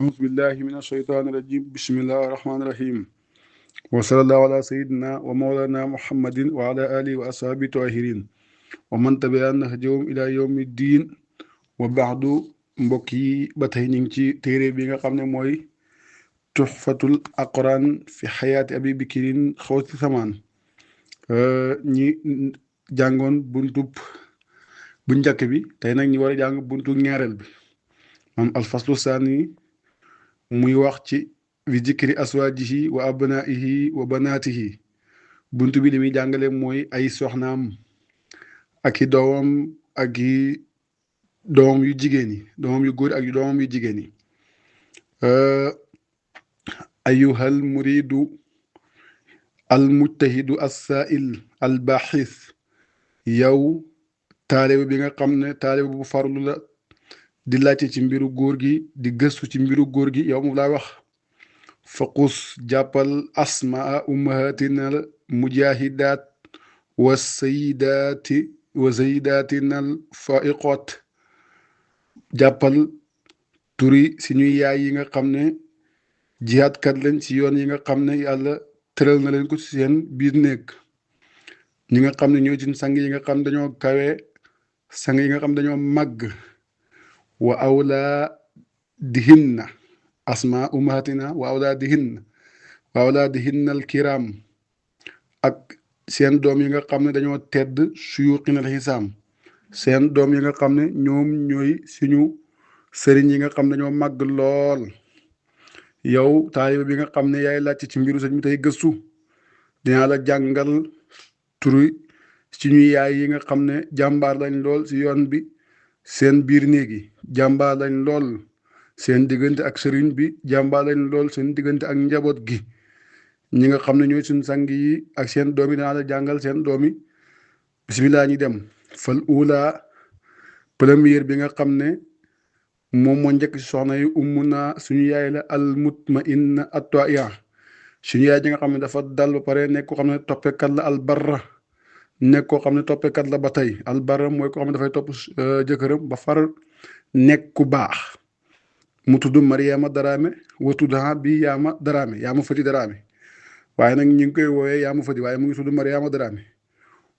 أعوذ بالله من الشيطان الرجيم بسم الله الرحمن الرحيم وصلى الله على سيدنا ومولانا محمد وعلى آله وأصحابه الطاهرين ومن تبع نهجهم إلى يوم الدين وبعد mbokk yi ba tey ñu ngi ci téere bi nga xam ne mooy tuxfatul aqran fi xayaati abi bikirin xawsi samaan ñi jàngoon buntub bu njëkk bi tey nag ñi war a jàng buntu ñaareel bi moom alfaslu saani muy wax ci bi jikri aswaajihi wa abnaihi wa banaatihi bunt bi li muy jàngale mooy ay soxnaam ak i doomam ak i doomam yu jigéen yi doomam yu góor ak yu doomam yu jigéen yi ayuhal muridu al mujtahidu assail al baxis yow taaliba bi nga xam ne taaliba bu farlu la di laajte ci mbiru góor gi di gëstu ci mbiru góor gi yow moom laa wax faqus jàppal asmaa ummahatinal mujahidaat wa sayidatinal faiqat jàppal turi suñuy yaay yi nga xam ne jihaadkat lañ ci yoon yi nga xam ne yàlla tëral na leen ko ci seen biir néeg ñi nga xam ne ñoo ci sang yi nga xam dañoo kawe sang yi nga xam dañoo màgg wa awlaadihinna asma ummahatina wa awlaadihinna alkiram ak seen doom yi nga xam ne dañoo tedd suyuqinal xisaam seen doom yi nga xam ne ñoom ñooy suñu sëriñ yi nga xam ne dañoo màgg lool yow taaliba bi nga xam ne yaay laajte ci mbiru sëñ bi tey gëstu dinaa la jàngal turi suñu yaay yi nga xam ne jàmbaar lañ lool ci yoon bi seen biir néegi jàmbaar lañ lool seen diggante ak sëriñ bi jàmbaar lañ lool seen diggante ak njaboot gi ñi nga xam ne ñooy suñu sang yi ak seen doom yi danaa la jàngal seen doom yi bisimilah ñi dem fal ula première bi nga xam ne moom moo njëkk ci soxna yi ummu naa suñu yaay la al mutmainna attoya suñu yaay ji nga xam ne dafa dal ba pare nekk koo xam ne toppekat la al barra nekk koo xam ne toppekat la ba tey al barra mooy koo xam ne dafay topp jëkkëram ba far nekk ku baax mu tudd Mariama Daraame wa tudd bi Yaama Daraame Yaama Fati Daraame waaye nag ñu ngi koy woowee Yaama Fati waaye mu ngi tudd Mariama Daraame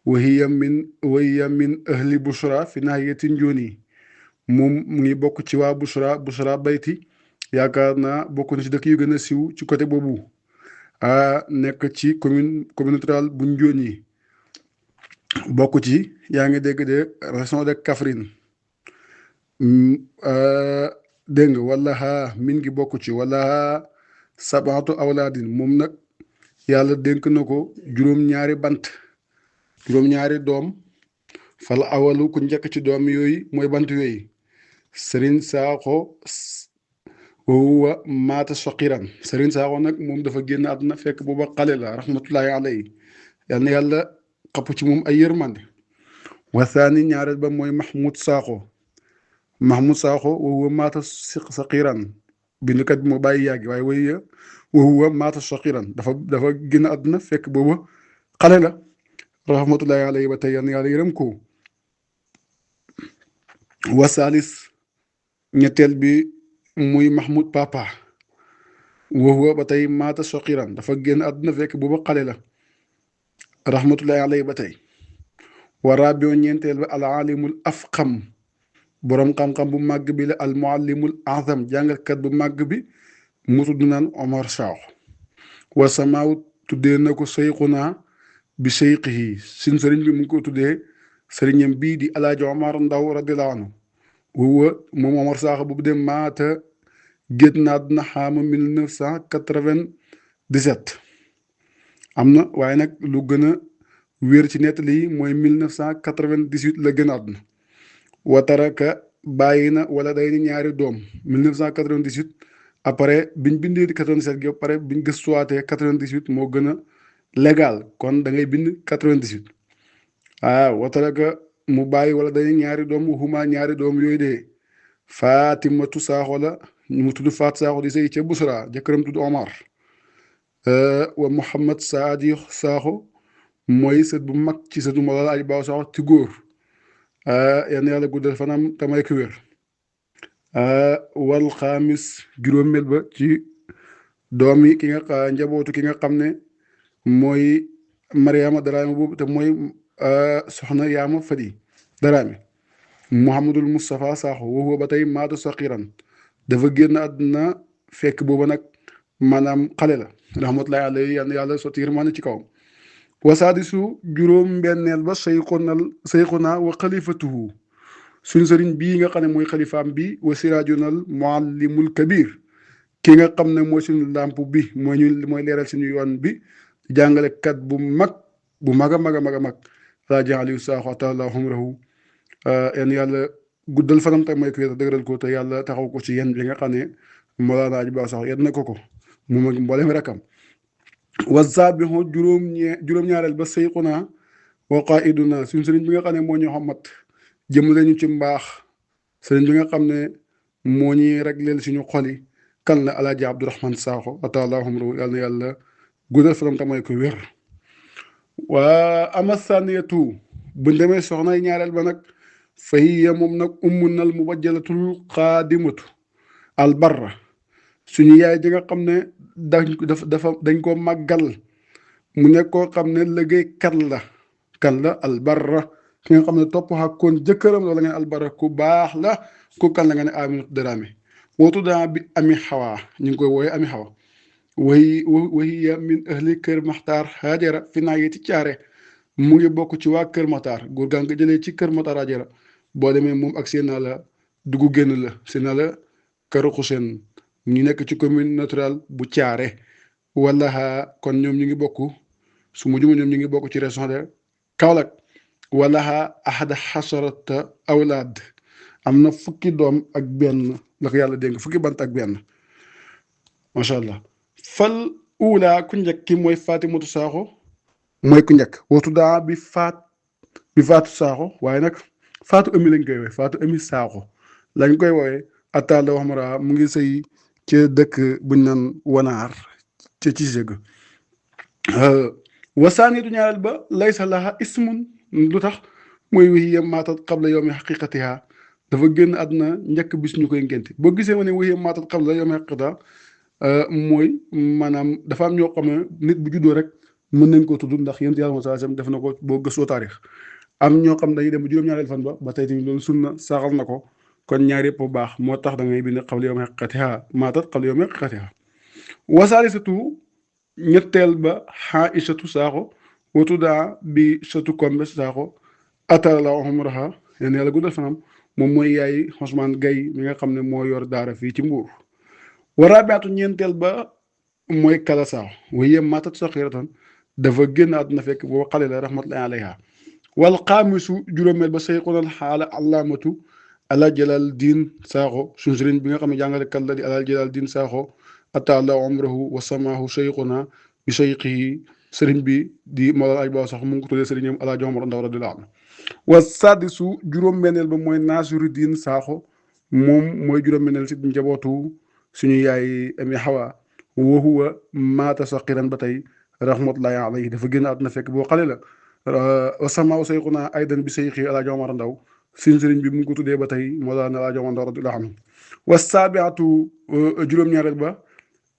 wahiya min ahli Bushra fi nahiyati Njooni moom mu ngi bokk ci waa Bushra bayti yaakaar naa bokk na ci dëkk yu gën a siiw ci côté boobu nekk ci commune rurale bu Njooni bokk ci yaa ngi dégg de région de Kaffrine dégg nga wala min ngi bokk ci wala sabaatu awlaadin moom nag yàlla dénk na ko juróom-ñaari bant juróom-ñaari doom fal awalu ku njëkk ci doom yooyu mooy bant yooyu sëriñ saaxo wa maata soqiran sëriñ saaxo nag moom dafa génn àdduna fekk booba xale la rahmatullahi alayhi yal na yàlla xapp ci moom ay yërmande wasaani ñaareel ba mooy mahmoud saaxo wa huwa maata saqiran bindkat bi moo bàyyi yàggi waaye wa huwa maata saqiran dafa génn àdduna fekk booba xale la rahmatullahi alayhi ba tey yal na yàlla yërëm ko wasaalis ñetteel bi muy mahmoud papa wa huwa ba tey maata saqiran dafa génn àdduna fekk booba xale la rahmatullahi alayhi ba tey wa rabiu ñeenteel ba al alimul afqam boroom xam-xam bu màgg bi la al muallimul azam jàngalkat bu màgg bi mu tudd naan Omar Sakho wa samaaw tuddee na ko seyxuna bi seyxihi suñ sëriñ bi mu ngi ko tuddee sëriñam bii di alaaji Omar Ndaw radiyallahu anhu wuwa moom Omar Sakho boobu dem maata génn na àdduna xaama 1997 am na waaye nag lu gën a wér ci nettali yi mooy 1998 la gën a àdduna wataraka bàyyi na wala day ni ñaari doom 1998 après biñ bindee di 97 gi ba pare biñ gëstuwaatee 98 moo gën a légal kon da ngay bind 98 wataraka mu bàyyi wala day ni ñaari doom waxuma ñaari doom yooyu de Fatimatu Saaxo la mu tudd Faat Saaxo di sëy ca Busra jëkkëram tudd Omar wa Mouhamad Saadi Saaxo mooy sët bu mag ci sëtu Mawlana Aji Baaw Saaxo ci góor yal na yàlla guddal fanam te may ko wér wal xaamis juróomeel ba ci doomi ki nga njabootu ki nga xam ne mooy Mariama Daraame boobu te mooy soxna Yaama Fadi Daraame Mouhamadul Moustapha Sakho woowu ba tey maata saqiran dafa génn àdduna fekk booba nag maanaam xale la rahmatullahi alayhi yal na yàlla sotti yërmande ci kawam. wasaadisu juróom-benneel ba sayxunaa wa xalifatuhu suñ sëriñ bii nga xam ne mooy xalifaam bi wa siraajunal muallimul kabir ki nga xam ne mooy suñu làmp bi mooy leeral suñu yoon bi jàngalekat bu mag a mag a mag a mag Alaaji Aliou Sakho atallaahu umrahu yan yàlla guddal fanam te mooy ko yàlla dëgëral ko te yàlla taxaw ko ci yen bi nga xam ne Mawlana Aji Ba Sakho yan na ko moom ak mboolem rakam wa saabixu juróom-ñaareel ba sayxunaa wa qaiduna suñ sëriñ bi nga xam ne moo ñu xamat jëmale ñu ci mbaax sëriñ bi nga xam ne moo ñuy regleel suñu xol yi kan la Alaaji Abdourahman Sakho atallaahu umrahu yàlla na yàlla guddal fanam te mooy ko wér. waa ama saniyatu buñ demee soxnay ñaareel ba nag fa hiya moom nag ummunal mubajjalatul xaadimatu albarra suñu yaay ji nga xam ne dañ ko màggal mu nekk koo xam ne liggéeykat la kan la albarra ki nga xam ne topp xakkoon jëkkëram wala nga ne albarra ku baax la ku kan la nga ne Aminatu Daraame wootu daa bi ami xawaa ñu ngi koy wooye ami xawa wahiya min ahli kër maxtaar Hajara fi naa yeti caare mu ngi bokk ci waa kër maxtaar góor gaa nga jëlee ci kër maxtaar Hajara boo demee moom ak seen naa la dugg génn la seen naa la kër Xuseen ñu nekk ci commune naturelle bu caare wala kon ñoom ñu ngi bokk su ma juma ñoom ñu ngi bokk ci région de Kaolack wala ahada xasarata awlaad am na fukki doom ak benn la ko yàlla dénk fukki bant ak benn macha allah. fal uulaa ku njëkk ki mooy Fatimatu Sakho mooy ku njëkk wootu daa bi faatu Sakho waaye nag faatu ëmi lañ koy woowee faatu ëmi Sakho lañ koy woowee attaala waxmara mu ngi sëy ci dëkk buñ naan wanaar ci sëgg wasaanitu ñaareel ba laysa laha ismun lu tax mooy wahiya maatat qabla yawmi xaqiqatiha dafa génn àdduna njëkk bis ñu koy ngénte boo gisee ma ne wahiya maatat qabla yawmi xaqiqatiha mooy maanaam dafa am ñoo xam ne nit bu juddoo rek mën nañ koo tudd ndax yéen yàlla moom def na ko boo gëstoo taarix am ñoo xam dañuy dem ba juróom-ñaareel fan ba tey tamit loolu sunna saxal na ko kon ñaar yëpp bu baax moo tax da ngay bind qabla yawmi haqiqatiha maatat qabla yawmi haqiqatiha wasaalisatu ñetteel ba Aïchatu Sakho watudaa bi satu Kombe Sakho atala umraha yéen yàlla guddal fanam moom mooy yaay Ousmane Gaye mi nga xam ne moo yor daara fii ci Mbuur waraabaatu ñeenteel ba mooy Kala Sakho wahiya maatat saxiratan dafa génn àdduna fekk boo xale la rahmatullahi alayha wal xaamisu juróomeel ba sayxunal xaala allaamatu ala jalal diin Sakho suñu sëriñ bi nga xam ne jàngalekat la di ala jalal diin Sakho atala umrahu wa samaahu sayxuna bi sayxihi sëriñ bi di Mawlana Aji Ba Sakho mu ngi ko tuddee sëriñam Alaaji Omar Ndaw radiyallaahu anhu wa sadisu juróom-benneel ba mooy Nasiruddin Sakho moom mooy juróom-benneel si njabootu suñu yaay ami xawa wa huwa maata saqiran ba tey rahmatullahi alayhi dafa génn àdduna fekk boo xale la wa samaahu sayxuna aydan bi sayxi Alaaji Omar Ndaw suñu sëriñ bi mu ngi ko tuddee ba tey Mawlana Alaaji Omar Ndaw radiyallaahu anhu wa saabiatu juróom-ñaareel ba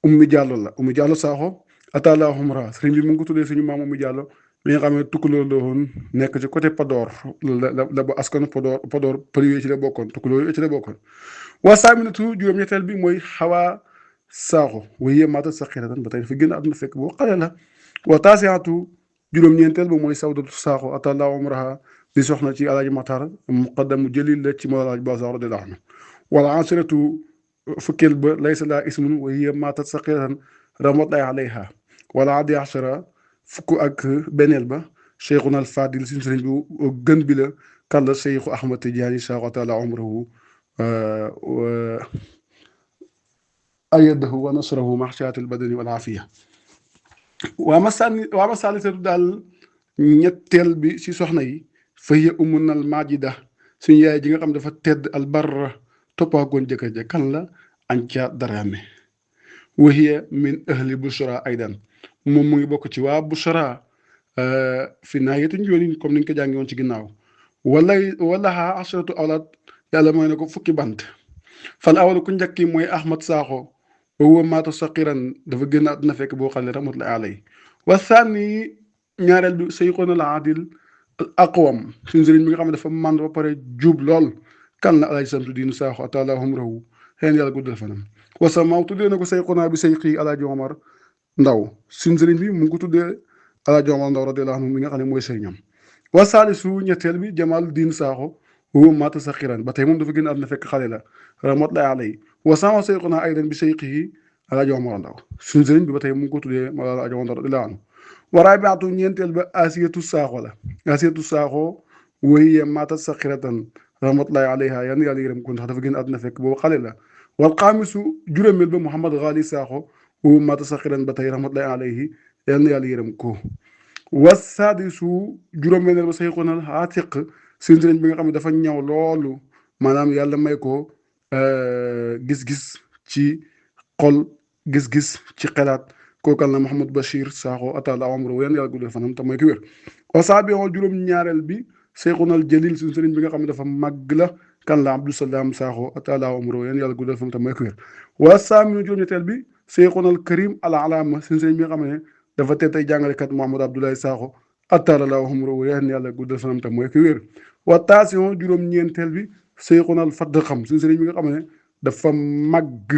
Ummi Diallo la Ummi Diallo Sakho atala umra sëriñ bi mu ngi ko tuddee suñu maam Ummi Diallo mi nga xam ne tukkuloo la woon nekk ci côté Podor la ba askanu Podor pël yooyu ci la bokkoon tukkuloo yooyu ci la bokkoon waa saaminatu juróom-ñetteel bi mooy Xawa Sakho wahiya maatat saxiratan ba tey dafa génn àdduna fekk boo xale la wa taasiatu juróom-ñeenteel ba mooy Sawdatu Sakho atala umraha di soxna ci Alaaji Matar muqaddamu jëlil la ci Mawlana Aji Ba Sakho radiyallaahu anhu wala asiratu fukkeel ba laysa laa ismun wahiya maatat saxiratan rahmatullahi alayha wala adi achara fukk ak beneel ba cheikhuna al fadil suñu sëriñ bu gën bi la kan la cheikhu Ahmad Tidiane Sakho taala umrahu ayadahu wa nasrahu maxshaat al badani wal afiya waa ma saalisatu daal ñetteel bi si soxna yi fa hiya umunal majida suñu yaay ji nga xam dafa tedd al barra toppaagoon jëkkër ja kan la Anca Daraame wahiya min ahli Bushra aydan moom mu ngi bokk ci waa Bushra fi naahiyati Njoolin comme ni ñu ko jàngee woon ci ginnaaw wala asharatu awlaad yàlla mooy ne ko fukki bant fal awalu ku njëkk mooy Ahmad Sakho wa huwa maata saqiran dafa génn àdduna fekk boo xam ne rahmatullahi alayhi wa saani ñaareel bi sayxoon al adil al aqwam suñu sëriñ bi nga xam ne dafa mànd ba pare jub lool kan la alaaji samtu diinu Sakho ataala umrahu xëy na yàlla guddal fanam wasamaw tuddee na ko sayxonaa bi sayxi alaaji Omar Ndaw suñu sëriñ bi mu ngi ko tuddee alaaji Omar Ndaw radiyallahu anhu mi nga xam ne mooy sëriñam wa saalisu ñetteel bi Jamal diin Sakho huwa maata saqiran ba tey moom dafa génn àdduna fekk xale la rahmatullahi alayhi wa sama sayxunaa aydan bi sayxihi alaaji Omar Ndaw suñu sëriñ bi ba tey mu ngi ko tuddee alaaji Omar Ndaw radiyallahu anhu wa raabiatu ñeenteel ba Asiyatu Sakho la Asiyatu Sakho wa hiya maata saqiratan rahmatullahi alayha yan yàlla yërëm ko ndax dafa génn àdduna fekk boobu xale la wal xaamisu juróomeel ba Mouhamad Ghali Sakho huwa maata saqiran ba tey rahmatullahi alayhi yan yàlla yërëm ko wa saadisu juróomeel ba sayxunal Atiq suñu sëriñ bi nga xam ne dafa ñaw loolu maanaam yàlla may ko gis-gis ci xol gis-gis ci xelaat kookal na Mouhamad Bachir Sakho ataala amro yan yàlla guddal fanam te mooy ki wér wasaabi juróom-ñaareel bi Seyxunal Jalil suñu sëriñ bi nga xam ne dafa màgg la kan la Abdou Salam Sakho ataala amro yan yàlla guddal fanam te mooy ki wér wasaaminu juróom-ñetteel bi Seyxunal Karim al alama suñu sëriñ bi nga xam ne dafa tee tey jàngalekat Mouhamad Abdoulaye Sakho ataala amro yan yàlla guddal fanam te mooy ki wér wa taasiyon juróom-ñeenteel bi Seyxunal Fadd xam suñu sëriñ bi nga xam ne dafa màgg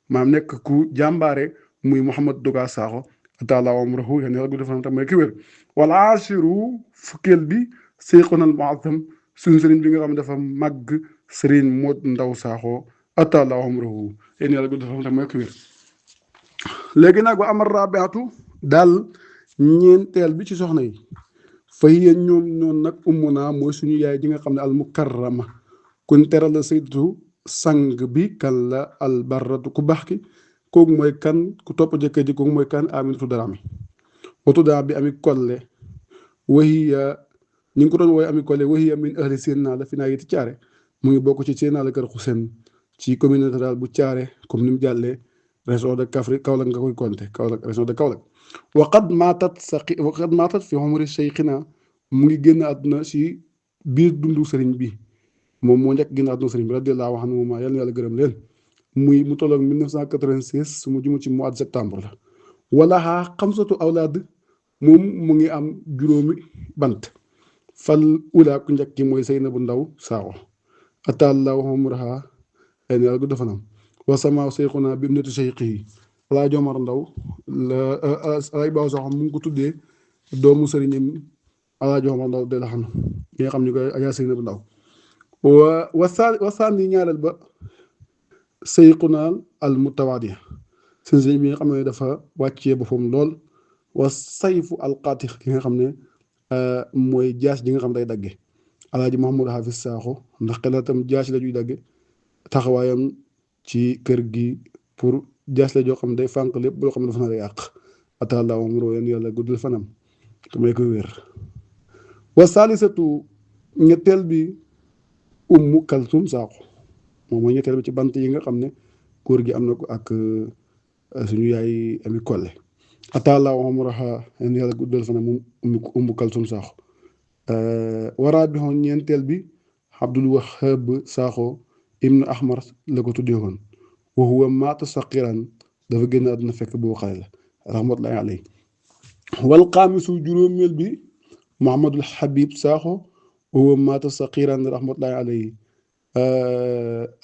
maam nekk ku jàmbaare muy Mouhamad Doga Sakho ataala amrahu yan yàlla guddal fanam te mooy ki wér wala asiru fukkeel bi Seyxunal Muazzam suñu sëriñ bi nga xam ne dafa màgg Sëriñ Mod Ndaw Sakho ataala amrahu yan yàlla guddal fanam te mooy ki wér léegi nag wa amar rabiatu daal ñeenteel bi ci soxna yi fa hiya ñoom noonu nag ummuna mooy suñu yaay ji nga xam ne al mukarrama kuñ teral la sayyidatu sang bi kan la al barratu ku baax ki kooku mooy kan ku topp jëkkër ji kooku mooy kan Aminatu Dramé watu daa bi ami kolle wahiya ñu ngi ko doon wooye ami kolle wahiya min ahli Sénat la fi naa yiti Thiaré mu ngi bokk ci Sénat la kër Xuseen ci communauté rurale bu Thiaré comme ni mu jàllee région de Kaffrine Kaolack nga koy compté Kaolack région de Kaolack waqad maatat fi umri cheikhina mu ngi génn àdduna si biir dundu sëriñ bi moom moo njëkk génn àdduna sëriñ bi radiyallahu anhu ma yàlla na yàlla gërëm leen mu tolloog 1996 su ma jumu ci mois de septembre la wala xaa xamsatu awlaad moom mu ngi am juróomi bant fal ula ku njëkk ki mooy Seynabu Ndaw Sakho ataallahu umraha yàlla na yàlla gudd fanam wasama seyxuna bi ibnati cheikhi alaaji Omar Ndaw la alaaji Baaw Sakho mu ngi ko tuddee doomu sëriñam alaaji Omar Ndaw de la xam ñi nga xam ñu koy ajaa Seynabu Ndaw wasaani ñaareel ba Seyxuna al mutawaadi seen sëriñ bi nga xam ne dafa wàccee boppam lool wa sayfu al qaatix ki nga xam ne mooy jaas ji nga xam day dagge alaaji Mouhamadou Hafiz Sakho ndax xelaatam jaas la juy dagge taxawaayam ci kër gi pour jaas la joo xam ne day fànq lépp loo xam ne dafa nar a yàq ataala amro yan yàlla guddal fanam te may koy wér wa saalisatu ñetteel bi Ummu Kalsum Sakho moom mooy ñetteel bi ci bant yi nga xam ne góor gi am na ko ak suñu yaay Ami Kolle ataala amraha yan yàlla guddal fanam moom Ummu Kalsum Sakho waraa bi xoon ñeenteel bi Abdul Wahab Sakho ibnu Ahmar la ko tuddee woon wa huwa maata saqiran dafa génn àdduna fekk boo xale la rahmatullahi alayhi wal xaamisu juróomeel bi Mouhamadul Habib Sakho wa huwa maata saqiran rahmatullahi alayhi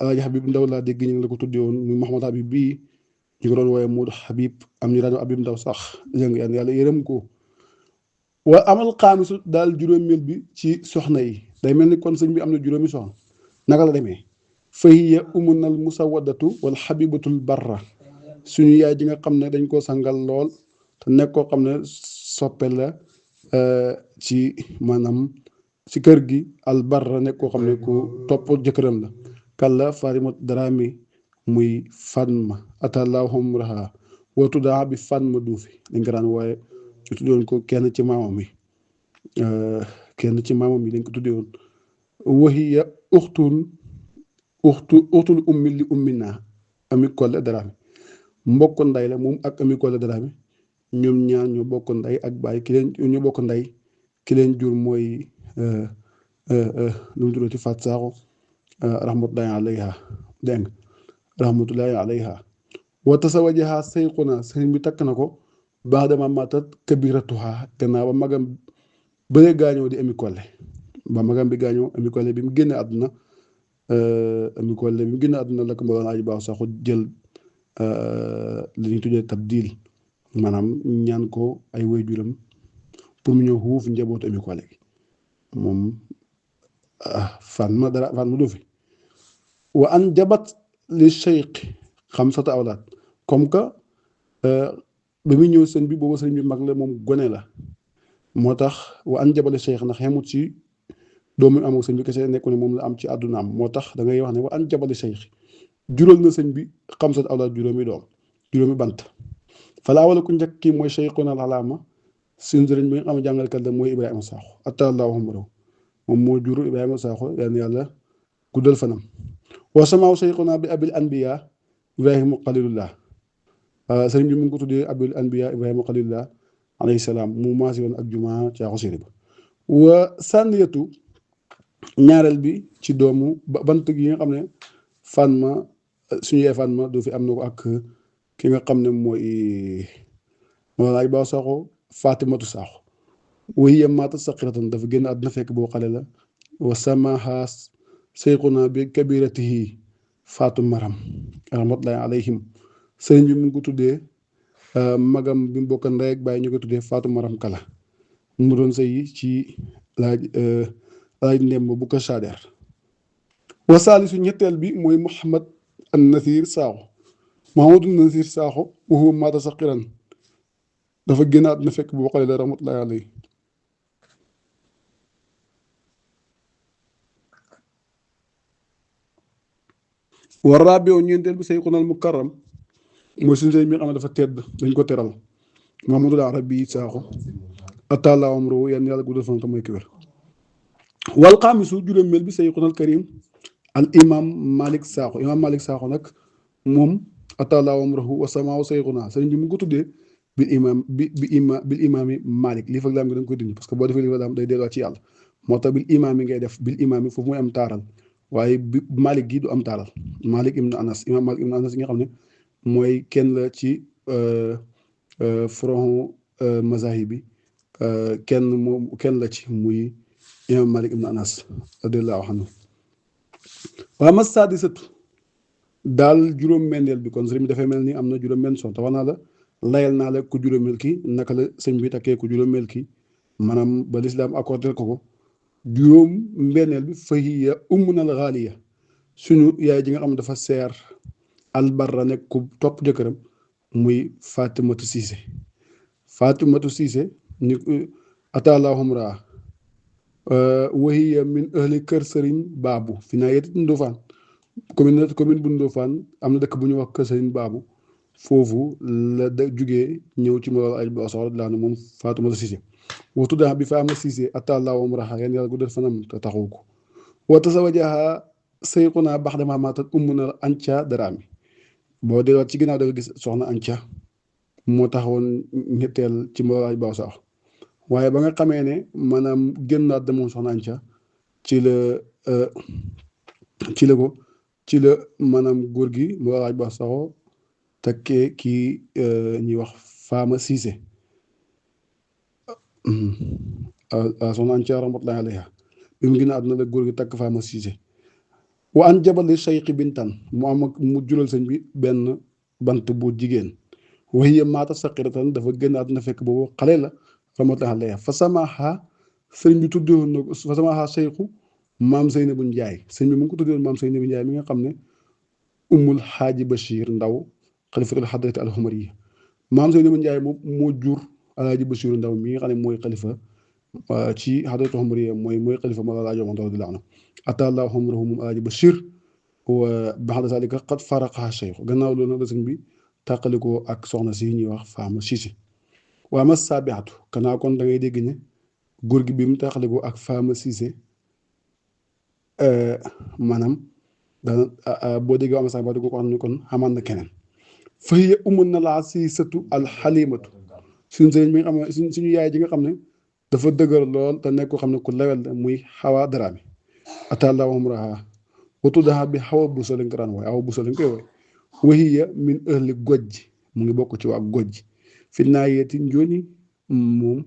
alaaji Habib Ndaw laa dégg ñu ngi la ko tuddee woon muy Mouhamad Habib bii ñu ko doon wooye Moodu Habib am ñu daan Habib Ndaw sax jëng yàlla yërëm ko wa amal xaamisu daal juróomeel bi ci soxna yi day mel ni kon sëñ bi am na juróomi soxna naka la demee fa hiya umunal musawadatu wal habibatul barra suñu yaay ji nga xam ne dañ koo sangal lool te nekk koo xam ne soppe la ci maanaam ci kër gi al barra nekk koo xam ne ku topp jëkkëram la kalla Farimatu Dramé muy Fatma atallahu umraha wa tudaa bi Fatma duufi dañ ko daan wooye ñu tuddoon ko kenn ci maamam yi dañ ko tuddee woon wahiya uxtul ummi li ummina Ami Kolle Dramé mbokk nday la moom ak Ami Kolle Dramé ñoom ñaar ñoo bokk nday ak baay ñoo bokk nday ki leen jur mooy lu mu tuddati Fat Sakho rahmatullahi alayha dégg nga rahmatullahi alayha wa tasawajaha sayquna sëriñ bi takk na ko baax dama matat kabiratuha gannaaw ba magam bëre gaañoo di Ami Collé ba magam bi gaañoo Ami Collé bi mu génne àdduna Ami Collé bi mu génne àdduna la ko Mawlana Aji Baaw Sakho jël li ñuy tuddee tabdil maanaam ñaan ko ay waajuram pour mu ñëw xuuf njabootu Ami Collé gi moom fan ma du fi wa an jabat li cheikh xamsata awlaad comme que ba muy ñëw sëñ bi booba sëñ bi mag la moom gone la moo tax wa an jabali cheikh ndax xemut ci doomu amoo sëñ bi kese nekku ne moom la am ci àddunaam moo tax da ngay wax ne wa an jabali cheikh jural na sëñ bi xamsata awlaad juróomi doom juróomi bant falaa wala ku njëkk kii mooy cheikhuna alaama suñu sëriñ bi nga xam ne jàngalkat la mooy Ibrahima Sakho atallahu umrahu moom moo jur Ibrahima Sakho yal na yàlla guddal fanam wa samaaw cheikhuna bi abil anbiya Ibrahima Xalilullah sëriñ bi mu ngi ko tuddee abil anbiya Ibrahima Xalilullah alayhi salaam mu maasi woon ak juma caaxu siri ba wa sànniyatu ñaareel bi ci doomu bant gi nga xam ne Fatma suñu yaay Fatma doo fi am na ko ak ki nga xam ne mooy Mawlana Aji Baaw Sakho Fatimatu Sakho wahiya maata saqiratan dafa génn àdduna fekk boo xale la wa samaha seyxuna bi kabiratihi Faatu Maram rahmatullahi alayhim sëriñ bi mu ngi ko tuddee magam bi mu bokk ndey ak baay ñu ko tuddee Faatu Maram Kala mu doon sëy ci laaj ndemb bu ko Chader wa saalisu ñetteel bi mooy Mouhamad an Nasir Sakho Mouhamadu Nasir Sakho wa huwa maata saqiran dafa génn àdduna fekk boo xale la rahmatullahi alayhi wa rabiu ñeenteel bi sayxunal mukarram mooy suñu sëriñ bi nga xam ne dafa tedd dañ ko teral Mahamadul Arabi Sakho atalla umruhu yan yàlla guddal fan te mooy ki wér wal xaamisu juróomeel bi sayxunal karim al imam Malick Sakho imam Malick Sakho nag moom atalla umruhu wa samaaw sayxuna sëriñ bi mu ngi ko tuddee bil imaam yi Malick lii fag laam gi da nga koy dindi parce que boo defee lii fag laam day delluwaat ci yàlla moo tax bil imaam yi ngay def bil imaam yi foofu mooy am taaral waaye bi Malick gi du am taaral Malick ibnu Anas imam Malick ibnu Anas yi nga xam ne mooy kenn la ci front mazahib bi kenn la ci muy imam Malick ibnu Anas radiyallahu anhu waa ma saadisatu daal juróom-benneel bi kon sëriñ bi dafay mel ni am na juróom-benn son te wax naa la layal naa la ku juróomeel ki naka la sëñ bi takkee ku juróomeel ki maanaam ba lislaam accordé ko juróom-benneel bi fahiya ummuna al xaaliya suñu yaay ji nga xam dafa seer albarra nekk ku topp jëkkëram muy Fatimatu Siise Fatimatu Siise ni atallahum raa wahiya min ahli kër sëriñ baabu fi naa yeti Ndofane commune bu Ndofane am na dëkk bu ñuy wax kër sëriñ baabu foofu la da jugee ñëw ci Mawlana Aji Baaw Sakho laa ne moom Fatimatu Siise waxtu daa bi Faama Siise atallahum raa yan yàlla guddal fanam te taxawu ko wa tasawajaha sayxuna bax dama maatat ummuna Anca Daraami boo delluwaat ci ginnaaw da nga gis soxna Anca moo taxawoon ñetteel ci Mawlana Aji Baaw Sakho waaye ba nga xamee ne maanaam génnaat moom soxna Anca ci la maanaam góor gi Mawlana Aji Baaw Sakho takkee kii ñuy wax Faama Siise soxna Anca rahmatullahi alayha bi mu génn àdduna la góor gi takk Faama Siise wa an jabali cheikh bintan mu jural sëñ bi benn bant bu jigéen wahiya maata saqiratan dafa génn àdduna fekk boobu xale la rahmatullahi alayha fa samaha sëñ bi tuddewoon na ko fa samaha cheikhu maam Seynabu Njaay sëñ bi mu ngi ko tuddewoon maam Seynabu Njaay mi nga xam ne ummul xaaji Bachir Ndaw xalifatul xadrati alxumariya maam Seynabu Njaay moom moo jur alaaji Bachir Ndaw mi nga xam ne mooy xalifa ci xadratu xumariya mooy xalifa Mawlana Alaaji Omar radiyallaahu anhu atallaahu umrahu moom alaaji Bachir wa baxda zalika qad faraqaha cheikh gannaaw loolu nag la sëñ bi tàqalikoo ak soxna si ñuy wax Faama Siise waa ma saabiatu kanaa kon da ngay dégg ne góor gi bi mu tàqalikoo ak Faama Siise maanaam dana boo déggee am saabiatu ko xam ne kon xamaan na keneen fa hiya umun na laa siisatu alxalimatu suñu sëriñ bi nga xam ne suñu yaay ji nga xam ne dafa dëgër lool te nekk ko xam ne ku lewel la muy Xawa Daraami atallaahu umraha wa tuddaha bi Xawa Buso lañ ko daan wooye Awa Buso lañ koy wooye wahiya min ahli gojj mu ngi bokk ci waa gojj fi naayeeti njooni moom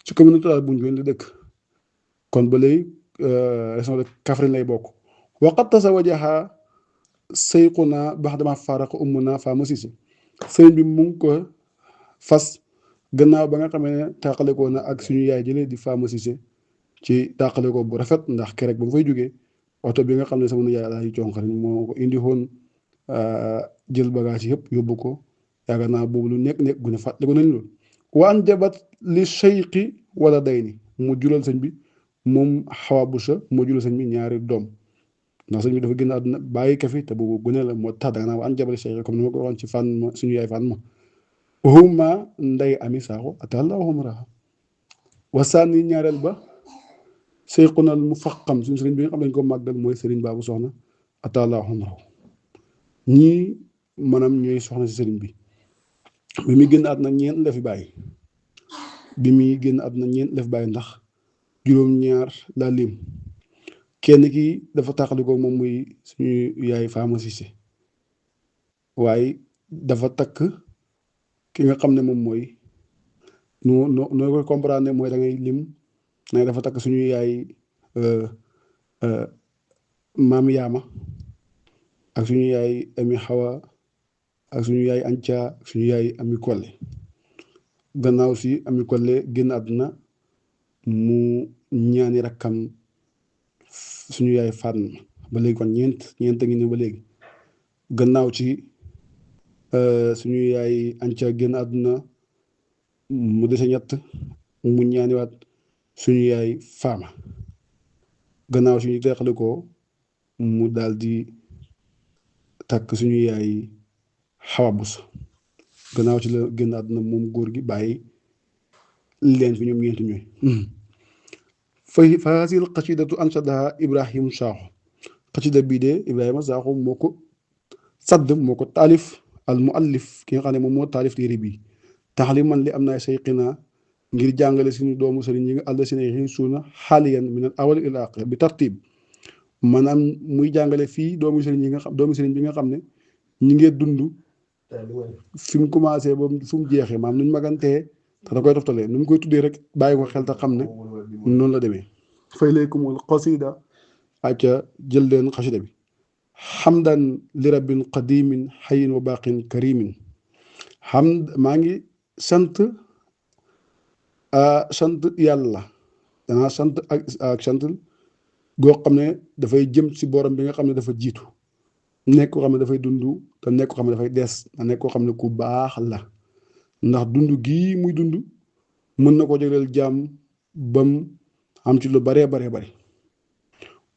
ci commune rurale bu njooni la dëkk kon ba léegi région de Kaffrine lay bokk waqat tasawajaha sayquna baxdama faraqa ummuna Fama Cissé sëriñ bi mu ngi ko fas gannaaw ba nga xamee ne tàqalikoo na ak suñu yaay jëlee di Fama Cissé ci tàqalikoo bu rafet ndax keroog ba mu fay jógee oto bi nga xam ne sama nijaay Alaaji Conxari moo ko indi woon jël bagage yëpp yóbbu ko yaakaar naa boobu lu nekk gu ne fàttaliku nañ loolu waan jabat li cheyqi wala day ni mu jural sëñ bi moom Xawa Busa moo jural sëñ bi ñaari doom ndax sëñ bi dafa génn àdduna bàyyi ka fi te boobu gune la moo tax danga naa waan jabat li cheyqi comme ni ma ko waxoon ci fan ma suñu yaay fan ma waxuma nday ami saaxo atalla waxuma raxa wasaani ñaareel ba seyqunal mu faqam suñu sëriñ bi nga xam ne dañ ko màggal mooy sëriñ baabu soxna atalla waxuma raxu ñii maanaam ñooy soxna si sëriñ bi muy génn àdduna ñeent la fi bàyyi bi muy génn àdduna ñeent la fi bàyyi ndax juróom-ñaar laa lim kenn ki dafa tàqalikoo moom muy suñu yaay Fama Cissé waaye dafa takk ki nga xam ne moom mooy noo koy comprendre mooy da ngay lim na dafa takk suñu yaay maam yaama ak suñu yaay ami xawa ak suñu yaay anca ak suñu yaay ami kolle gannaaw si ami kolle génn àdduna mu ñaani rakkam suñu yaay Fatma ba léegi kon ñeent a ngi ne ba léegi gannaaw ci suñu yaay anca génn àdduna mu dese ñett mu ñaaniwaat suñu yaay Fama gannaaw suñu teexale ko mu daal di takk suñu yaay Xawa Busa gannaaw ci la génn àdduna moom góor gi bàyyi leen fi ñoom ñeenti ñooy fa hasil xasidatu ansadaha Ibrahim Sakho xasida bii de Ibrahima Sakho moo ko sadd moo ko taalif al muallif ki nga xam ne moom moo taalif téere bii taxliman li am naay sayqina ngir jàngale suñu doomu sëriñ yi nga àll si ne suuna xaaliyan min al awal ila aaxir bi tartib maanaam muy jàngale fii doomu sëriñ yi nga xam doomu sëriñ bi nga xam ne ñi ngee dund fi mu commencé ba fu mu jeexee maanaam nu ñu magantee te da koy toftalee nu mu koy tuddee rek bàyyi ko xel te xam ne noonu la demee fay laykumul qasida acca jël leen xasida bi xamdan li rabbin qadimin xayin wa baqin karimin maa ngi sant yàlla danaa sant ak sant goo xam ne dafay jëm ci borom bi nga xam ne dafa jiitu nekk koo xam ne dafay dund te nekk koo xam ne dafay des te nekk koo xam ne ku baax la ndax dund gii muy dund mën na ko jógeel jàmm bam am ci lu baree bari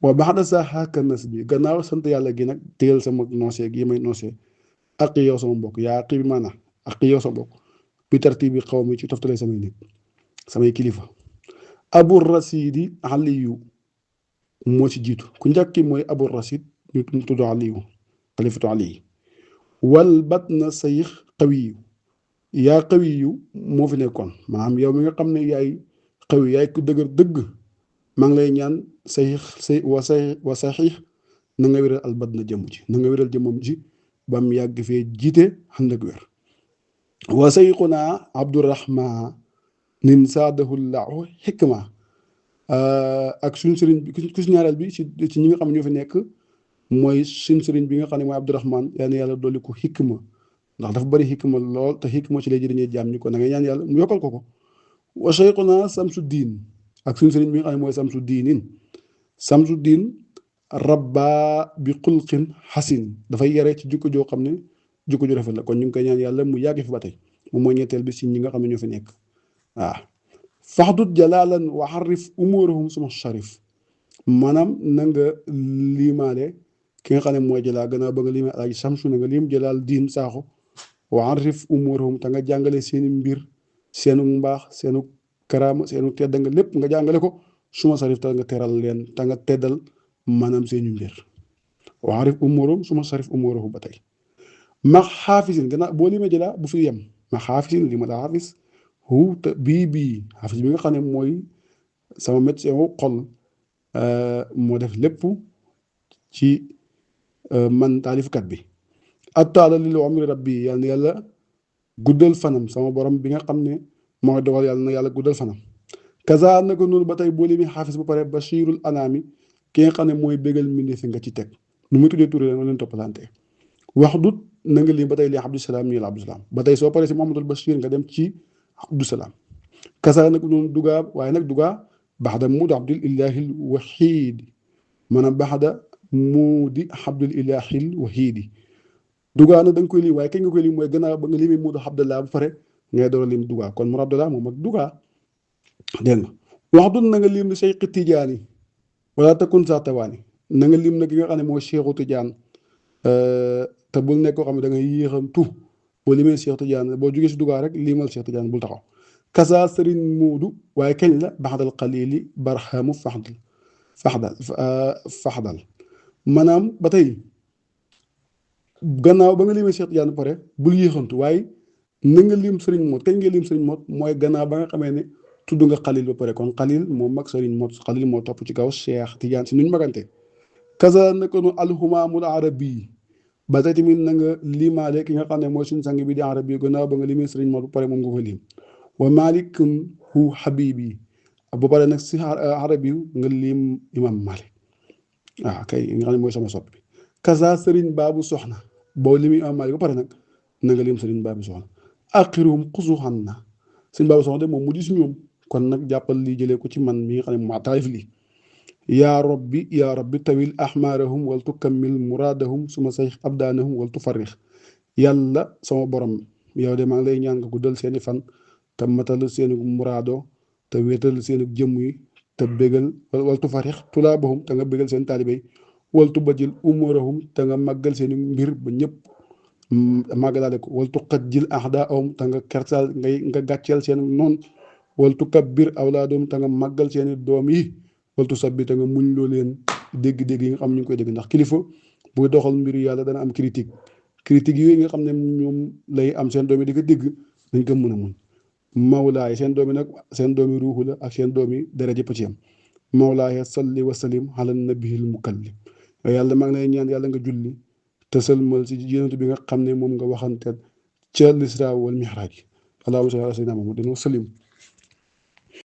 wa baxda sa xaaka nas bi gannaaw sant yàlla gi nag téyal sama noosee gi may noosee ak yow sama mbokk yaa xii bi maanaam ak yow sa mbokk bi tartiib bi xaw mi ci toftalee samay nit samay kilifa abu rasidi aliyu moo ci jiitu ku njëkk ki mooy abu rasid ñu tudd aliyu xalifatu aliyu wal bat na sayix xawiyu yaa xawiyu moo fi nekkoon maanaam yow mi nga xam ne yaay xawi yaay ku dëgër dëgg maa ngi lay ñaan wa saxiix na nga wéral al bat na jëmm ji na nga wéral jëmmam ji ba mu yàgg fee jiite ànd ak wér wa sayxunaa abdurahman nin saadahu llahu xikma ak suñ sëriñ bi ku si ñaareel bi ci ñi nga xam ne ñoo fi nekk mooy suñ sëriñ bi nga xam ne mooy abdurahman yal na yàlla dolli ko xikma ndax dafa bëri xikma lool te xikma ci lay jëriñee jaam ñi ko na nga ñaan yàlla mu yokkal ko wa sayxunaa samsu diin ak suñ sëriñ bi nga xam ne mooy samsu diin rabba bi xulqin xasin dafay yare ci jikko joo xam ne jikko ju rafet la kon ñu ngi koy ñaan yàlla mu yàgg fi ba tey moom mooy ñetteel bi si ñi nga xam ne ñoo fi nekk waaw faxdut jalaalan wa xarif umurahum suma sharif maanaam na nga liimaale ki nga xam ne mooy jalaal gannaaw ba nga liimaale alaaji samsu na nga liim jalaal diin saaxo wa xarif umurahum te nga jàngale seeni mbir seenu mbaax seenu karaama seenu tedd nga lépp nga jàngale ko suma sharif te nga teral leen te nga teddal maanaam seeni mbir wa xarif umurahum suma sharif umurahum ba tey ma xaafisin gannaaw boo limee jëlaa bu fi yem ma xaafisin li ma la xaafis te bii xaafis bi nga xam ne mooy sama médecin wu xol moo def lépp ci man taalifkat bi attaala lil umri rabbi yàlla na yàlla guddal fanam sama borom bi nga xam ne mooy dogal yàlla na yàlla guddal fanam. kaza naka noonu ba tey boo limee xaafis bu pare bashirul anaami ki nga xam ne mooy bégal mbindeef nga ci teg nu muy tuddee tur la leen toppalante wax dut na nga lim ba tey li Abdusalaam nii la Abdusalaam ba tey soo paree si Muhammadul Bachir nga dem ci Abdusalaam. kaza nag noonu dugaa waaye nag dugaa baxda muudi abdul ilahil waxiidi maanaam baxda muudi abdul ilahil waxiidi dugaa nag da nga koy lim waaye kañ nga koy lim mooy gannaaw ba nga limee muudi abdallah ba pare ngay door a lim dugaa kon mu abdallah moom ak dugaa dégg nga wax dun na nga lim ni Cheikh Tidiane wala takun sa tawaani na nga lim nag ki nga xam ne mooy Cheikhu Tidiane te bul nekk koo xam ne da ngay yéexantu boo limee Cheikh Tidiane boo jugee si dugaa rek limal Cheikh Tidiane bul taxaw. kasa sëriñ muudu waaye kañ la baxdal xalili barhamu faxdal maanaam ba tey gannaaw ba nga limee Cheikh Tidiane pare bul yéexantu waaye na nga lim sëriñ moot kañ nga lim sëriñ moot mooy gannaaw ba nga xamee ne tudd nga xalil ba pare kon xalil moom mag sëriñ moot xalil moo topp ci kaw Cheikh Tidiane si nuñ magante kasa naka nu alhumaamul arabi ba tey tamit na nga limaale ki nga xam ne mooy suñu sang bi di arabi gannaaw ba nga limee sëriñ moot ba pare moom nga ko lim wa malikun hu habibi bu pare nag si arabi nga lim imam malik waaw kay nga xam ne mooy sama soppi kasa sëriñ baabu soxna boo limi imam malik ba pare nag na nga lim sëriñ baabu soxna axiruhum xusuxan na sëriñ baabu soxna de moom mu di si ñoom kon nag jàppal lii jëlee ko ci man mi nga xam ne maa taalif lii yaa rabbi tawil ahmaarahum wal tukammil muraadahum suma say abdaanahum wal tufarrix yàlla sama borom yow de maa ngi lay ñaan nga guddal seeni fan te matal seeni muraado te wéetal seeni jëmm yi te bégal wal tufarrix tulaabahum te nga bégal seen taalibe yi wal tubajil umurahum te nga màggal seeni mbir ba ñëpp màggalaale ko wal tuqajjil ahdaahum te nga kersaal nga gàcceel seen noon wal tukabbir awlaadahum te nga màggal seeni doom yi wal tusabbi te nga muñ loo leen dégg-dégg yi nga xam ñu ngi koy dégg ndax kilifa buy doxal mbiru yàlla dana am critique yooyu nga xam ne ñoom lay am seen doom yi di ko dégg dañ ko mën a muñ mawlaay seen doom yi nag seen doom yi ruuxu la ak seen doom yi dara jëpp ci yam mawlaay salli wa salim ala nabiyil mukallim yàlla maa ngi lay ñaan yàlla nga julli te sëlmal ci yonent bi nga xam ne moom nga waxanteel ca lisra wal mihraj allahumma salli ala sayyidina Muhammad wa sallim